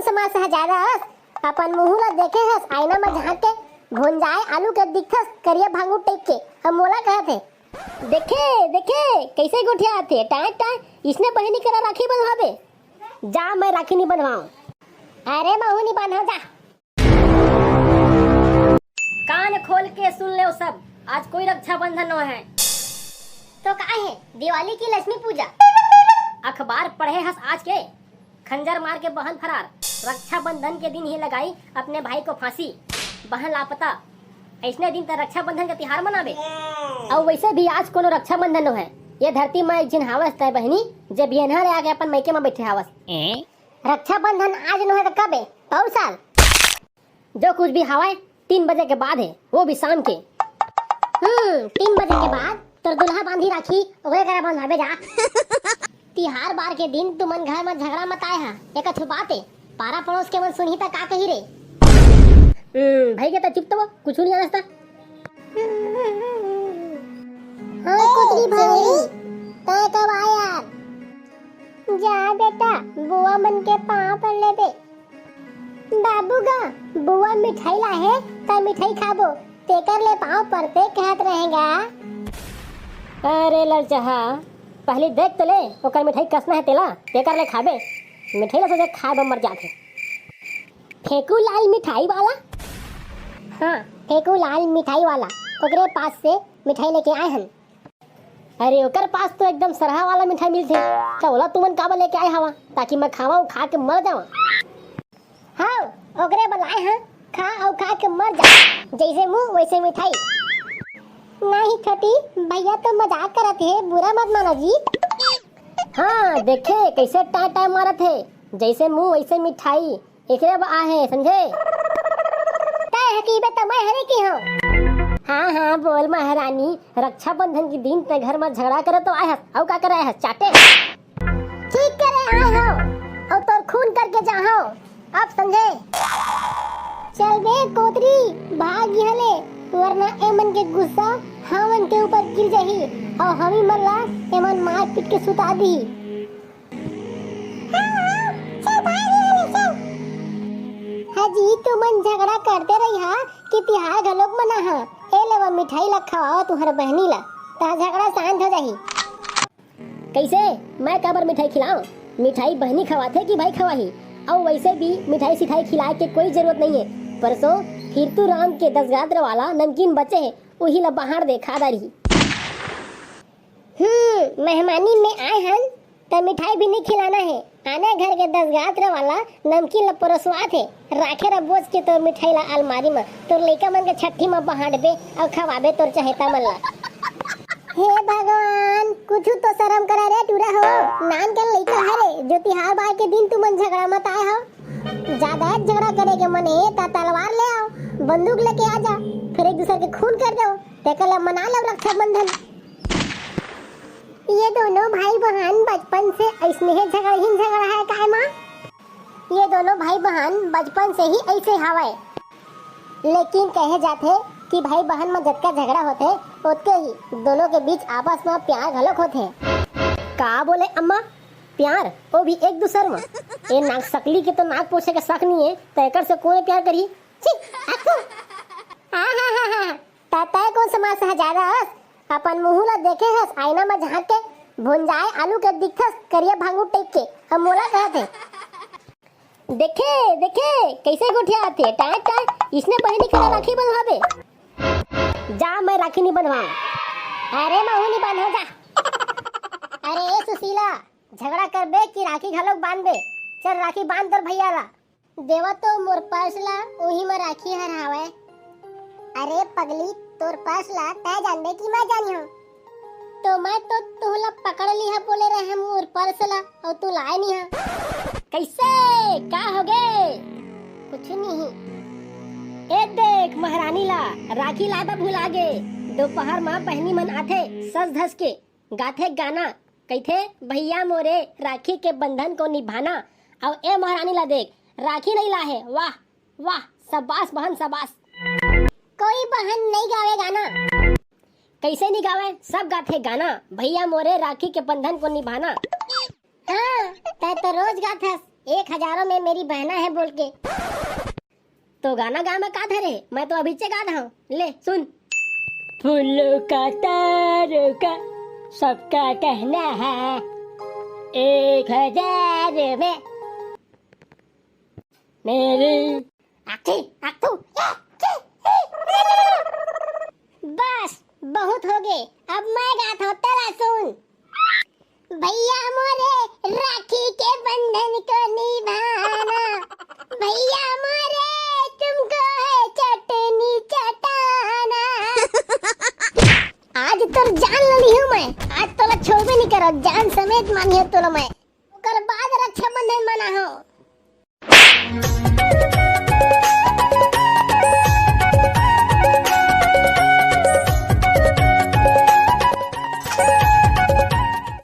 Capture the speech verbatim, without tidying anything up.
समाज से हजारस, अपन मुंह ला देखे हस आईना में झांक के, भुंजाए आलू के दिखथस करिया भांगू टेक के, हम मोला कहत हे। देखे, देखे, कैसे गोठियाथे, टाय, टाय, इसने बहिनी करा राखी बंधवाबे। जा, मैं राखी नहीं बंधवाऊं। अरे, महू नहीं बंधव, जा। कान खोल के सुन ले सब, आज कोई रक्षाबंधन नो है। तो का है, दिवाली की लक्ष्मी पूजा? अखबार पढ़े हस आज के? खंजर मार के बहन फरार। रक्षाबंधन के दिन ही लगाई अपने भाई को फांसी, बहन लापता। ऐसने दिन त रक्षाबंधन का तिहार मनावे। अउ वैसे भी आज कोनो रक्षाबंधन नो है, ये धरती में एक झिन हावस तय बहिनी, जे बिहनहा ले आके अपन मइके में बैठे हावस। ए? रक्षाबंधन आज नो है त कब है? पौर साल। जो कुछ भी हवाए, तीन बजे के बाद है, वो भी शाम के। हम्म, तीन बजे के बाद तोर दुल्हा बांधी राखी, ओकरे करा बंधाबे जा। तिहार बार के दिन तुमन घर में झगड़ा मत आए हा, एका छुपाते, पारा पड़ोस के मन सुनही त का कही रे। हम्म, भाई के त चुप तो, कुछ नहीं आस्ता। हाँ, ए, कोतरी भाई, तय कब आए यार? जा बेटा, बुआ मन के पाँव पर लेबे। बाबू गा, बुआ मिठाई लाहे, त मिठाई खाबो, तेकर ले पाँव परते कहत रहेगा। अरे ललचहा, पहली देख तो ले, ओकर मिठाई कसना है तेला, तेकर ले खाबे। मिठाई ला सोचे खाए बर मर जाथे। फेंकू लाल मिठाई वाला? हाँ, फेंकू लाल मिठाई वाला, ओकरे पास से मिठाई लेके आए हन। अरे, ओकर पास तो एकदम सरहा वाला मिठाई मिलथे, त ओला तुमन काबर लेके आए हवा, ताकि मैं खावा अउ खा के मर जावा? हाँ, ओकरे बर लाए हन, खा अउ खा के मर जा, जैसे मुंह वैसे मिठाई। नहीं छोटी, भैया तो मजाक करत हे, बुरा मत मानो जी। हाँ, देखे कैसे टाय टाय मारत हे, जैसे मुंह वैसे मिठाई। एकरे बर आहे, समझे? तय हकीबे त मैं हरे की हूँ। हाँ, हाँ, बोल महारानी, रक्षाबंधन के दिन ते घर में झगड़ा करे तो आए हस, अउ का करे आए हस, चाटे? ठीक करे आए हो, अउ तोर खून करके जा हो, अब समझे? चल बे कोतरी, भाग यहाँ ले, वरना एमन के गुस्सा हमन के ऊपर गिर जाही, अउ हमी मन ला एमन मार पीट के सुता दी। हाँ, हाँ, चल भाई, ले, ले, चल। हाँ जी, तुमन झगड़ा करते रही हा कि तिहार घलोक मना हा। ए लेवा मिठाई ला खवाओ तुहर बहनी ला, ता झगड़ा शांत हो जाही। कैसे? मैं काबर मिठाई खिलाओ? मिठाई बहनी खवाथे कि भाई खवाही? अउ वैसे भी मिठाई सिठाई खिलाए के कोई जरूरत नहीं है। परसों फिरतू राम के दस गात्र वाला नमकीन बचे है, उही ला बाहर दे खा डारही। हम्म, मेहमानी में आए हन, त मिठाई भी नहीं खिलाना है। आने घर के दस गात्र वाला नमकीन ला परोसवात है। राखे रह बोझ के तोर मिठाई ला अलमारी में, तोर लइका मन के छट्ठी में बहांटबे अउ खवाबे तोर चहेता मन ला। हे भगवान, कुछु तो शरम करा रे टूरा हो। नान के लइका हरे, जो तिहार बार के दिन तुमन झगड़ा मत आए हो। ज्यादा झगड़ा करे के मन हे, त तलवार ले आओ, बंदूक लेके आ जा, फिर एक दूसर के खून कर दो, तेकर ले मना लो रक्षाबंधन। ये दोनों भाई बहन बचपन से अइसने हे झगड़हीन झगड़ा है काय माँ? ये दोनों भाई बहन बचपन से ही ऐसे हवय। लेकिन कहे जाथे कि भाई बहन म जतका झगड़ा होथे, ओतके ही दोनों के बीच आपस म प्यार घलोक होथे। का बोले अम्मा? प्यार? वो भी एक दूसर म? ए नाक सकली के तो नाक पोछे के शक नहीं है, तो एकर से कोन प्यार करही? छी, अक्कू। आहाहाहा। त तय कोन समाज से हजारा हस? अपन मुंह ला देखे हस आईना म झांक के, भुंजाए आलू के दिखथस करिया भांगू टेक के, अउ मोला कहत हे। देखे, देखे, कैसे गोठियाथे, टाय, टाय, इसने बहिनी करा राखी बंधवाबे। जा, मैं राखी नहीं बंधवाऊं। अरे, महू नहीं बांधो, जा। अरे, ए सुशीला, झगड़ा करबे कि राखी घलोक बांधबे? चल, राखी बांध तोर भैया ला। देवा तो मोर पर्स ला, उही म राखी हर हावय। अरे पगली, तोर पर्स ला तै जानबे कि मैं जानिहूं? तो मैं तो तुहला पकड़ लिहा बोले रहे मोर पर्स ला, अउ तू लाए नहीं हा। कैसे? का हो गे? कुछ नहीं। ए देख महारानी ला, राखी लादा भुला गे। दोपहर म बहनी मन आथे सज धज के, गाथे गाना, कहिथे, "भैया मोरे राखी के बंधन को निभाना।" अउ ए महारानी ला देख, राखी नहीं लाहे। वाह, वाह, शाबाश बहन, शाबाश। कोई बहन नहीं गावे गाना। कैसे नहीं गावे? सब गाथे गाना, "भैया मोरे राखी के बंधन को निभाना।" हाँ, तै तो रोज गाथस। एक हजारों में मेरी बहना है बोल के। तो गाना गा में का धरे, मैं तो अभी से गा रहा हूँ, ले सुन। फूलों का तारों का सबका कहना है, एक हजार में मेरी आखी आखू। बस, बहुत हो गए, अब मैं गाता हूँ, तेरा सुन। भैया मोरे, राखी के बंधन को निभाना, भैया मोरे, तुमको है चटनी चटाना। आज तोर जान ल लिहूं मैं, आज तोला छोड़बे नहीं करो, जान समेत मानियो तोला मैं। ओकर बाद रक्षाबंधन मनाहूं।